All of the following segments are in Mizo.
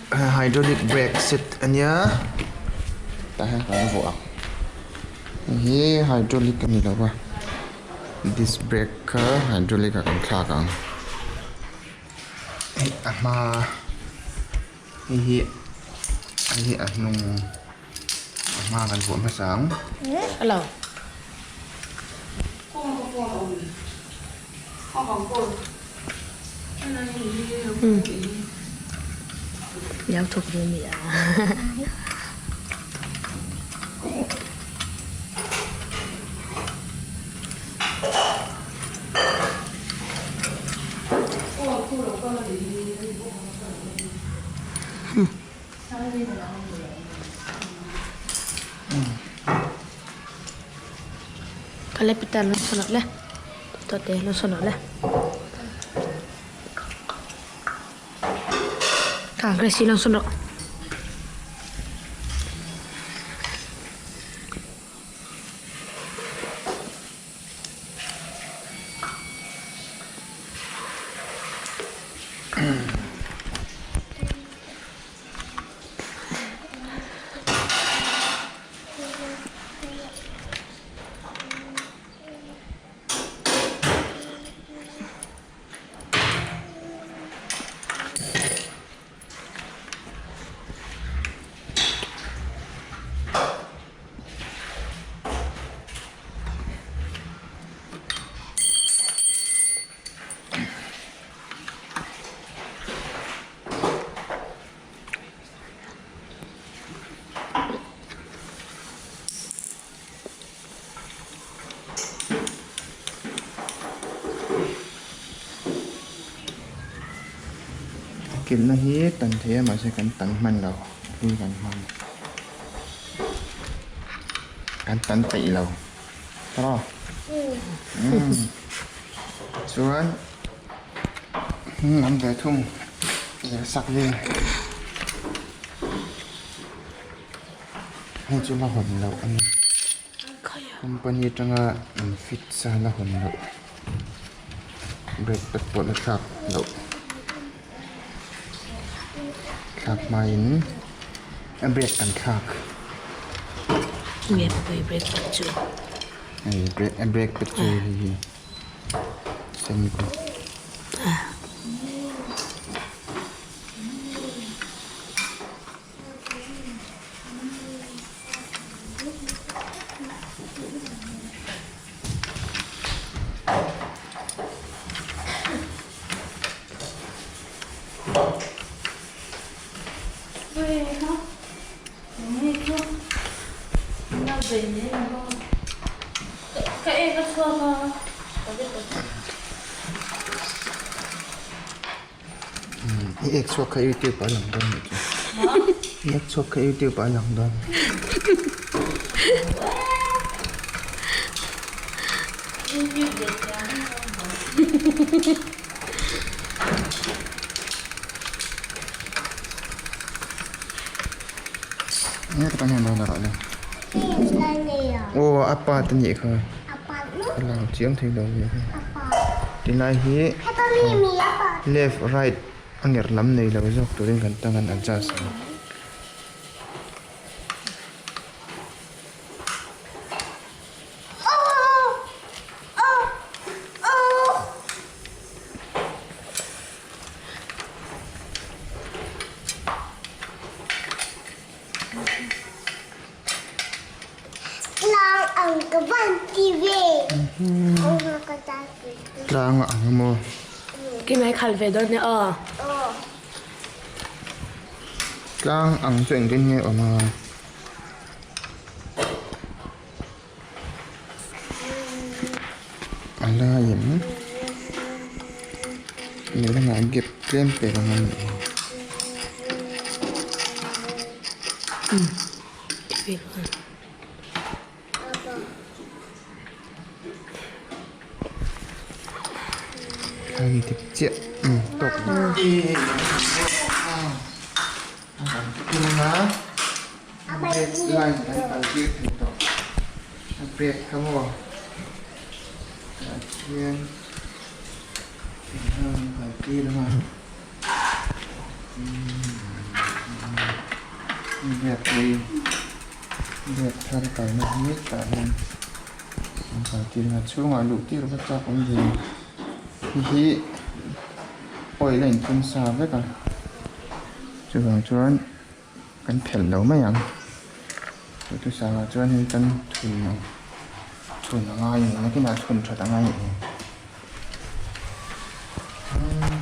Hydraulic brake set a nia tah hian kan vuah ang hei hi hydraulic a ni lo a disc brake kha hydraulic ah kan thlak ang hei a hma hei hi hei hi a hnung a hma kan vuah hmasa ang. Kilhna hi tan thei a mahse kan tan hman lo hlui kan hman kan tan peih lo tawh chuan hnung lam ve thung ih sak vel hei chu la hawn loh a ni company atanga an fit sa la hawn loh brake pad pawh la thlak loh thlak hmain a brake kan thlak hei a brake pad chu hei hi. I ek chhuak kha youtube ah a lang dawn nih chu i ek chhuak kha youtube ah a lang dawn. Aw a pa te nih kha a lang chiang thei lo nia tilai hi left right a nger lam nei lo zawk turin kan tang an adjust ang. Tlang ang emaw. Kimai khal ve dawn nia aw. Tlang ang chu engtin nge awm a. A laiin lehlamah gap tlem pek ang a ni. A ni dik chiah tawk Brake line kan kal tir thei tawh a brake kha maw tah hian eng ang kal tir anga umm. Brake hlui brake thar kalna hi tah hian an kal tir a chhungah luh tir vek chak awm ve hei hi oil a inthun sa vek a chuvang chuan kan phelh lo mai ang duhthusam ah chuan hei kan thun ang thun a ngai a ni nakinah thun that a ngai a ni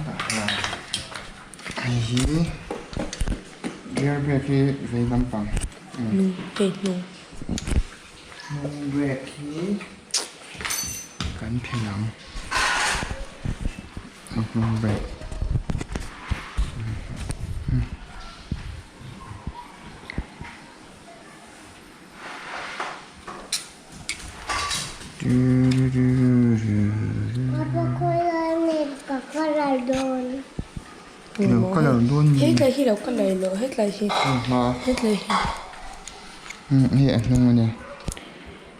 tah hian hei hi gear brake hi vei lampang hnung hei hnung hnung brake hi kan phelh ang hnung brake. Lo colour dawn ni. Hetlai hi lo colour lo hetlai hi. Hetlai hi. Hei a hnung ania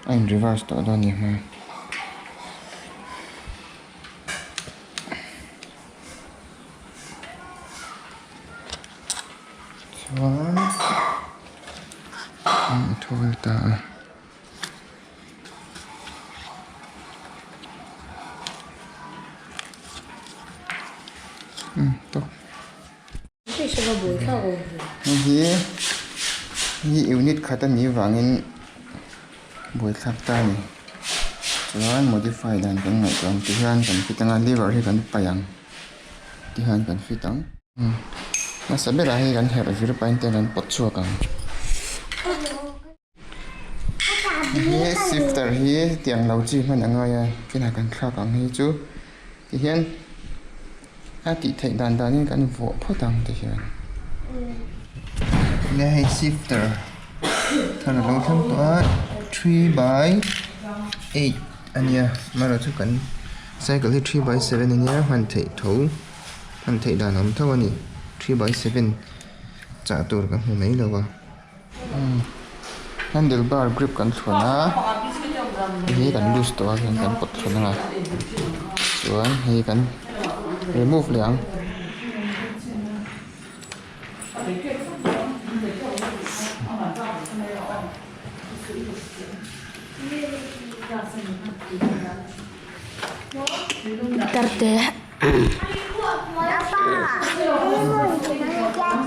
a in reverse tawh dawn ni hma. Chuan a thawl ta a. Hei hi hi unit khat a nih vangin buaithlak ta a ni chuan modify dan kan ngaihtuah ang tihian kan fit anga lever hi kan paih ang tihian kan fit ang. Hmasa berah hei kan herh vir pahin te kan pawt chhuak ang. He shifter hi tiang lo chi hman a ngai a kinah kan thlak ang hi chu tihian a tih theih dan danin kan vuah phawt ang tihian nia hei shifter thar a lo thleng tawh a 3/8 a nia amaherawhchu kan cycle hi 3/7 a nia hman theih tho hman theih dan a awm tho a ni 3/7 chah tur ka hmu mai lo a. Handle bar grip kan thlun a hei hi kan loose tawh a hian kan pawt thlun anga chuan hei kan remove leh ang. Tarte.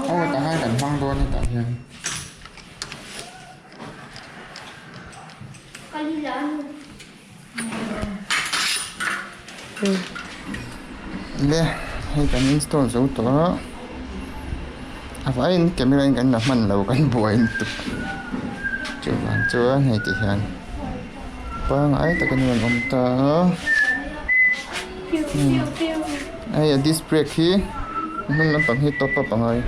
Aw tah hian kan hmang dawn a tah hian. Le hei kan install zo tawh a a vaiin camera in kan la hman lo kan buai lutuk chuvang chuan hei ti hian pangngai takin a rawn awm ta a hei a disc brake hi a hnung lampang hi top up a ngai.